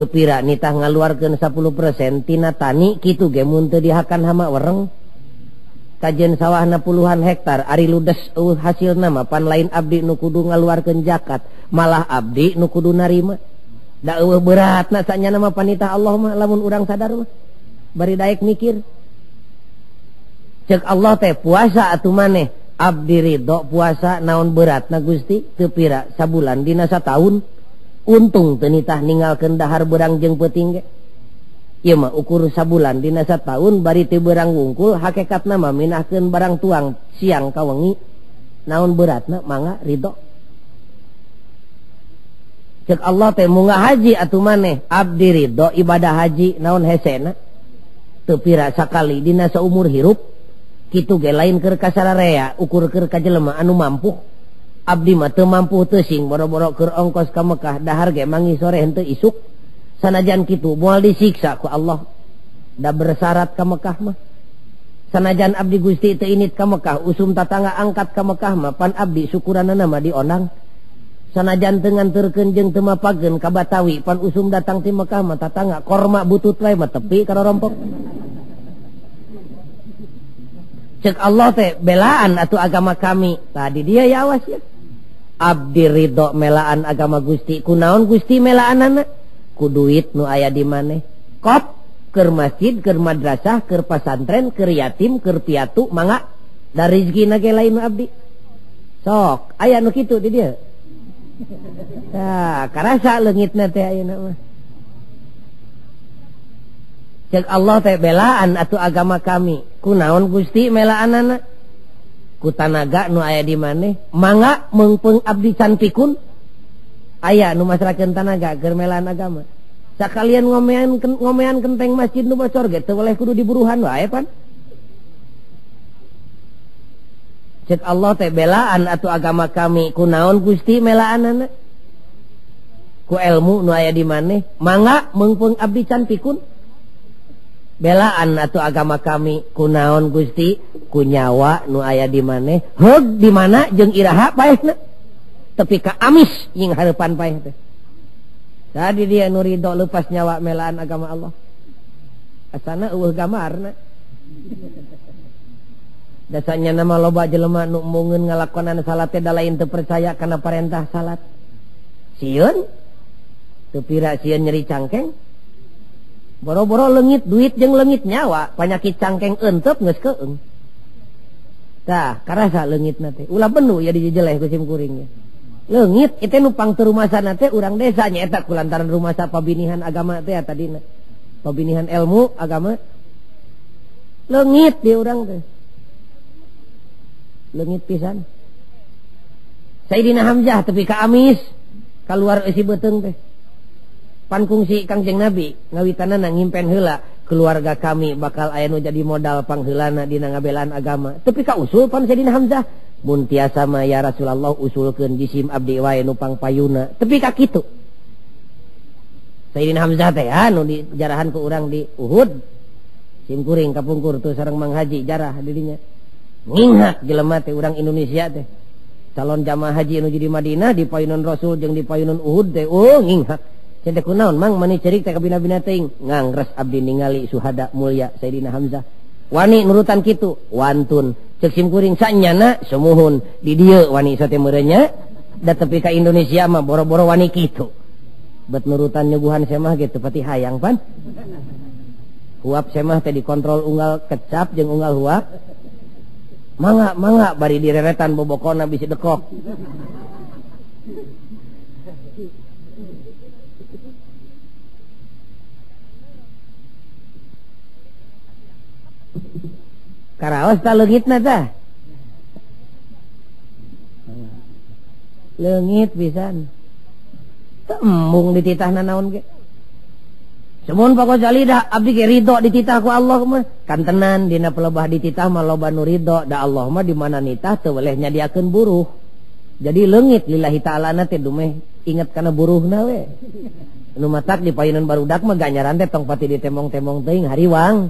Pira nitah ngaluarkeun 10% tina tani kitu ge mun teu dihakan hama wereng. Kajen sawahna puluhan hektar ari ludes eueuh hasilna mah pan lain abdi nu kudu ngaluarkeun zakat, malah abdi nu kudu narima. Da eueuh beratna sanyana mah panitah Allah mah lamun urang sadar mah. Bari daek mikir. Cek Allah teh puasa atuh maneh, abdi ridho puasa naon beratna Gusti teu pira sabulan dina sataun. Untung teu nitah ninggalkeun dahar beurang jeung peuting ge. Ieu mah ukur sabulan dina sataun bari teu beurang wungkul hakikatna mah minahkeun barang tuang siang ka wengi. Naon beratna mangga ridho. Cek Allah teh munggah haji atuh maneh, abdi ridho ibadah haji naon hesena teu pira sakali dina saumur hirup kitu ge lain keur kasararea ukur keur ka jelema anu mampu. Abdi mah teu mampu teu sing boro-boro keur ongkos ka Mekah dahar ge mangi sore henteu isuk. Sanajan kitu moal disiksa ku Allah da bersyarat ka Mekah mah. Sanajan abdi Gusti teu init ka Mekah usum tatangga angkat ka Mekah mah pan abdi syukuranana mah diondang. Sanajan teu nganterkeun jeung teu mapageun ka Batawi pan usum datang ti Mekah mah tatangga korma butut wae mah tepi ka rorompok. Cek Allah teh belaan atuh agama kami. Tadi dia ya awas ya. Abdi ridho melaan agama Gusti. Kunaon Gusti melaanana? Ku duit nu aya di maneh. Kop keur masjid, keur madrasah, keur pasantren, keur yatim, keur piatu, mangga da rezekina ge lain nu abdi. Sok, aya nu kitu di dieu. Tah, karasa leungitna teh ayeuna mah. Cek Allah teh belaan atuh agama kami. Kunaon Gusti melaanana? Ku tanaga nu aya di maneh, mangga meungpeung abdi can pikun. Aya nu masrakeun tanaga keur melaan agama. Sakalian ngomean kenteng masjid nu bocor ge teu boleh kudu diburuhan wae pan. Cek Allah teh belaan atuh agama kami. Kunaon Gusti melaanana? Ku ilmu nu aya di maneh, mangga meungpeung abdi can pikun. Belaan atuh agama kami. Kunaon Gusti? Ku nyawa nu aya di maneh, heug di mana jeung iraha paehna. Tepi ka amis jeung hareupan paeh teh. Tadi dia nu ridho lepas nyawa melaan agama Allah. Asana eueuh gambarna. Dasanya nama loba jelema nu embungeun ngalakonan salat teh da lain teu percaya kana parentah salat. Sieun teu pira sieun nyeri cangkeng. Boro-boro leungit duit jeung leungit nyawa, panyakit cangkeng entep geus keung. Tah, karasa leungitna teh. Ulah benu ya dijejeleh ku sim kuring. Leungit itu nu pang teu rumasana teh urang desa nyaeta kulantaran rumasa pabinihan agama teh tadina. Pabinihan ilmu agama. Leungit di urang teh. Leungit pisan. Sayyidina Hamzah tepi ka amis kaluar eusi beuteung teh. Pan kungsi Kangjeng Nabi ngawitanana ngimpen heula keluarga kami bakal aya nu jadi modal pangheulana dina ngabelaan agama. Tepi ka usul pan Sayyidina Hamzah mun tiasa mah ya Rasulullah usulkeun jisim abdi wae nu pangpayuna. Tepi ka kitu. Sayyidina Hamzah teh anu dijarahan ku urang di Uhud. Sim kuring kapungkur tuh sareng Mang Haji jarah dirinya. Nginghak jelema teh urang Indonesia teh. Calon jamaah haji nu di Madinah di payunan Rasul jeung di payunan Uhud teh oh nginghak. Cente kunaon mang mani cerik teh kabina-bina teuing ngangres abdi ningali suhada mulia Sayyidina Hamzah. Wani nurutan kitu wantun cek sim kuring sanyana sumuhun di dieu wani sate meureunnya da tepi ka Indonesia mah boro-boro wani kitu. Bet nurutan nyuguhan semah ge teu pati hayang pan. Huap semah teh dikontrol unggal kecap jeung unggal huap. Mangga mangga bari direretan bobokona bisi dekok. Karaos ta leungitna tah. Leungit pisan. Teu embung dititahna naon ge. Semun Pak Ghazali dah abdi ge ridho dititah ku Allah mah. Kantenan dina pelebah dititah mah loba nu ridho da Allah mah di mana nitah teu weleh nyadiakeun buruh. Jadi leungit lillahi ta'ala na teh dumeh inget kana buruhna we. Nu matak di payunan barudak mah ganjaran teh tong pati ditemong-temong teuing hariwang.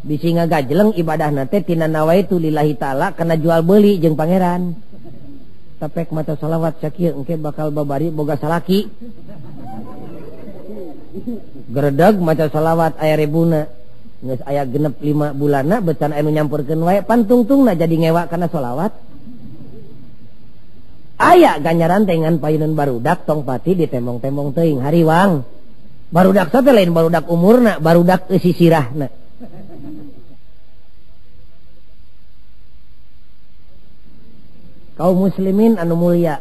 Bisi ngagajeleng ibadahna teh tina nawaitu lillahi ta'ala kana jual beuli jeung pangeran. Tapek maca salawat sakieu engke bakal babari boga salaki. Gredeg maca selawat aya ribuna. Geus aya genep 5 bulanna becan anu nyampurkeun wae pantungtungna jadi ngewa kana selawat. Aya ganjaran teh ngan payuneun barudak tong pati ditembong-tembong teuing hariwang. Barudak teh lain barudak umurna, barudak eusi sirahna. Kaum muslimin anu mulia.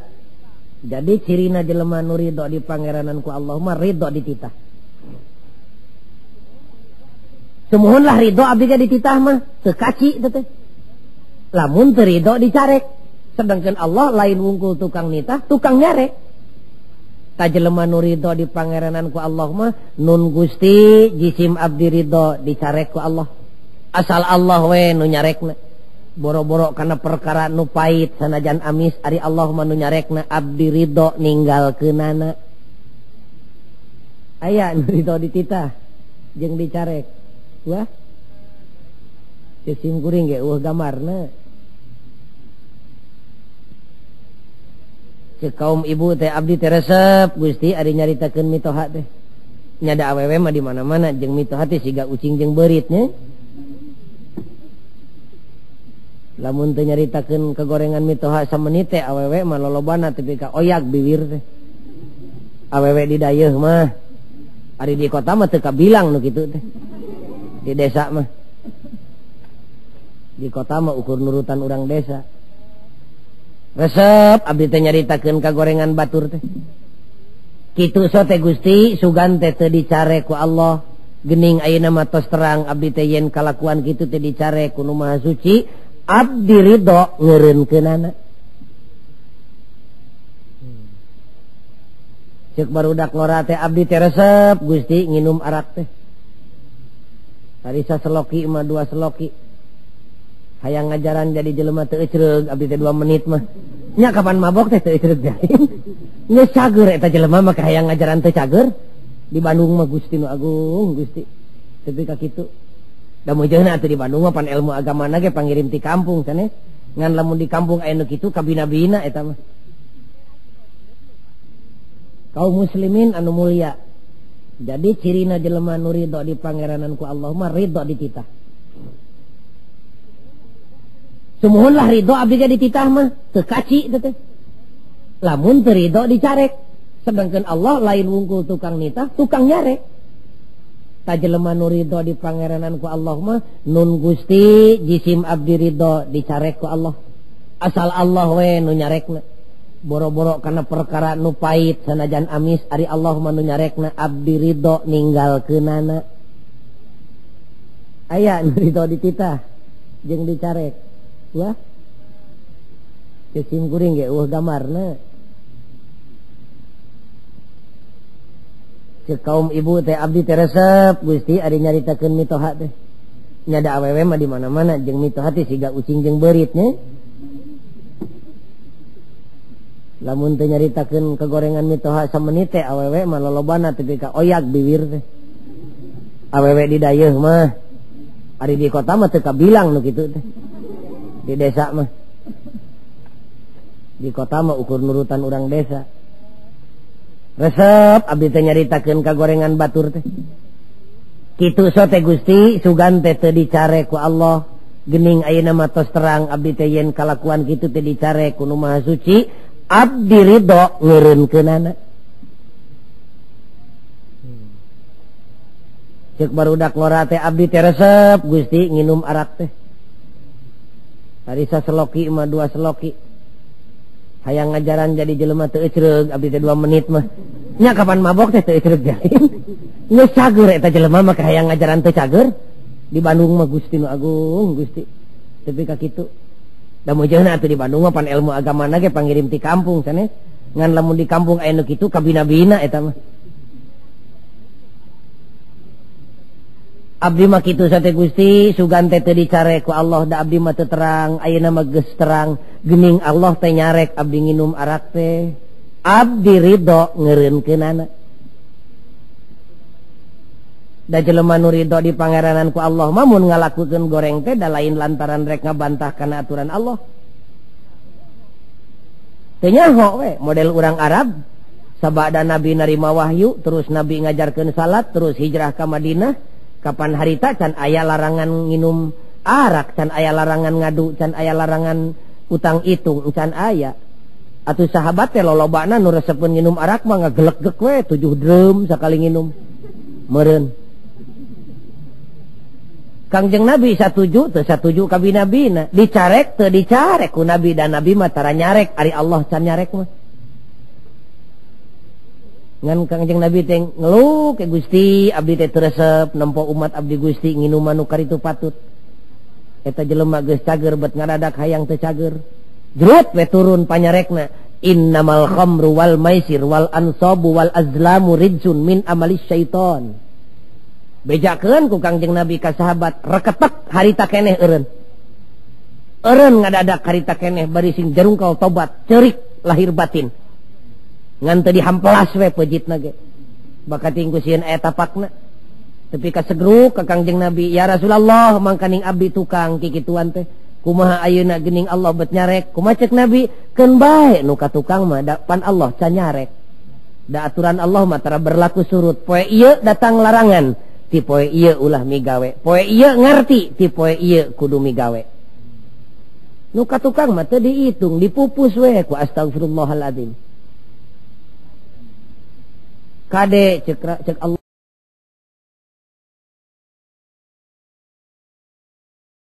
Jadi cirina jelema nu ridho di pangeranan ku Allah mah ridho dititah. Sumuhunlah ridho abdi ge dititah mah teu kaci teh. Lamun teu ridho dicarek. Sedangkan Allah lain wungkul tukang nitah, tukang nyarek. Ta jelema nu ridho di pangeranan ku Allah mah nun Gusti jisim abdi ridho dicarek ku Allah. Asal Allah we nu nyarekna. Boro-boro kana perkara nu pahit sanajan amis ari Allah mah nu nyarekna abdi ridho ninggalkeunana. Aya nu ridho dititah jeung dicarek. Wah. Ceuk kuring ge eueuh gambarna. Ceuk kaum ibu teh abdi teh resep Gusti ari nyaritakeun mitoha teh. Nyada awewe mah di mana-mana jeung mitoha teh siga ucing jeung beurit nya. Lamun teu nyaritakeun kegorengan mitoha samenit teh awewe mah lolobana tepi ka oyak biwir teh. Awewe di dayeuh mah ari di kota mah teu kabilang nu kitu teh. Di desa mah. Di kota mah ukur nurutan urang desa. Resep abdi teh nyaritakeun kagorengan batur teh. Kitu so teh Gusti sugan teh teu dicare ku Allah. Geuning ayeuna mah tos terang abdi teh yen kalakuan kitu teh dicare ku Nu Maha Suci, abdi ridho ngeureunkeunana. Ceuk barudak ngora teh abdi teh resep Gusti nginum arak teh. Tadi saseloki mah 2 seloki. Hayang ngajaran jadi jelema teu ecreug abdi teh 2 menit mah. Nya kapan mabok teh teu ecreug jaing. Nya cager eta jelema mah hayang ngajaran teu cager. Di Bandung mah Gusti nu agung Gusti. Tepi ka kitu. Da meujeuna atuh di Bandung mah pan ilmu agamana ge pangirim ti kampung sanes. Ngan lamun di kampung aya nu kitu kabina-bina eta mah. Kaum muslimin anu mulia. Jadi cirina jelema nu ridho di pangeranan ku Allah mah ridho dititah. Sumuhunlah ridho abdi ge dititah mah teu kaci teh. Lamun teu ridho dicarek. Sedangkan Allah lain wungkul tukang nitah, tukang nyarek. Ta jelema nu ridho di pangeranan ku Allah mah nun Gusti jisim abdi ridho dicarek ku Allah. Asal Allah we nu nyarekna. Boro-boro kana perkara nu pahit sanajan amis ari Allah mah nu nyarekna abdi ridho ninggalkeunana. Aya nu ridho dititah jeung dicarek. Wah. Ceuk kuring ge eueuh gambarna. Ceuk kaum ibu teh abdi teh resep Gusti ari nyaritakeun mitoha teh. Nyada awewe mah di mana-mana jeung mitoha teh siga ucing jeung beurit nya. Lamun teu nyaritakeun kegorengan mitoha samenit teh awewe mah lolobana tepi ka oyak biwir teh. Awewe di dayeuh mah ari di kota mah teu kabilang nu kitu teh. Di desa mah. Di kota mah ukur nurutan urang desa. Resep abdi teh nyaritakeun kagorengan batur teh. Kitu so teh Gusti sugan teh teu dicare ku Allah. Geuning ayeuna mah tos terang abdi teh yen kalakuan kitu teh dicare ku Nu Maha Suci, abdi ridho ngeureunkeunana. Ceuk barudak ngora teh abdi teh resep Gusti nginum arak teh. Tadi saseloki mah 2 seloki. Hayang ngajaran jadi jelema teu ecreug abdi teh 2 menit mah. Nya kapan mabok teh teu ecreug jaing. Nya cager eta jelema mah hayang ngajaran teu cager. Di Bandung mah Gusti nu agung Gusti. Tepi ka kitu. Da meujeuna atuh di Bandung mah pan ilmu agamana ge pangirim ti kampung sanes. Ngan lamun di kampung aya nu kitu kabina-bina eta mah. Abdi mah kitu sate Gusti sugan teh teu dicare ku Allah da abdi mah teu terang ayeuna mah geus terang geuning Allah teh nyarek abdi nginum arak teh abdi ridho ngeureunkeunana. Da jelema nu ridho di pangeranan ku Allah mah mun ngalakukeun goreng teh da lain lantaran rek ngabantah kana aturan Allah. Teu nyaho we model urang Arab Sabada Nabi narima wahyu, terus Nabi ngajarkeun salat, terus hijrah ka Madinah. Kapan harita can aya larangan nginum arak, can aya larangan ngadu, can aya larangan utang itung, can aya. Atuh sahabat teh lolobana nu resepeun nginum arak mah ngagelegeg we 7 drum sakali nginum. Meureun. Kangjeng Nabi satuju teu satuju ka binabina, dicarek teu dicarek ku Nabi, dan Nabi mah tara nyarek, ari Allah can nyarek mah. Ngan Kangjeng Nabi teh ngeluh ke Gusti, abdi teh teu resep nempo umat abdi Gusti nginuman nu karitu patut. Eta jelema geus cager bet ngadadak hayang teu cager. Jerut we turun panyarekna, innamal khamru wal maisir wal ansabu wal azlamu rijsun min amalis syaiton. Bejakeun ku Kangjeng Nabi ka sahabat, reketek harita keneh eureun. Eureun ngadadak harita keneh bari sing jerungkal tobat, ceurik lahir batin. Ngan teu dihampelas we peujitna ge. Bakating ku sieun aya tapakna. Tepi ka segruk ka Kangjeng Nabi, ya Rasulullah, mangkaning abdi tukang kikituan teh. Kumaha ayeuna geuning Allah bet nyarek? Kumaha cek Nabi? Keun bae nu ka tukang mah da pan Allah can nyarek. Da aturan Allah mah tara berlaku surut. Poe ieu datang larangan, ti poe ieu ulah migawe. Poe ieu ngarti, ti poe ieu kudu migawe. Nu ka tukang mah teu dihitung, dipupus we ku astagfirullahaladzim. Kade cek Allah.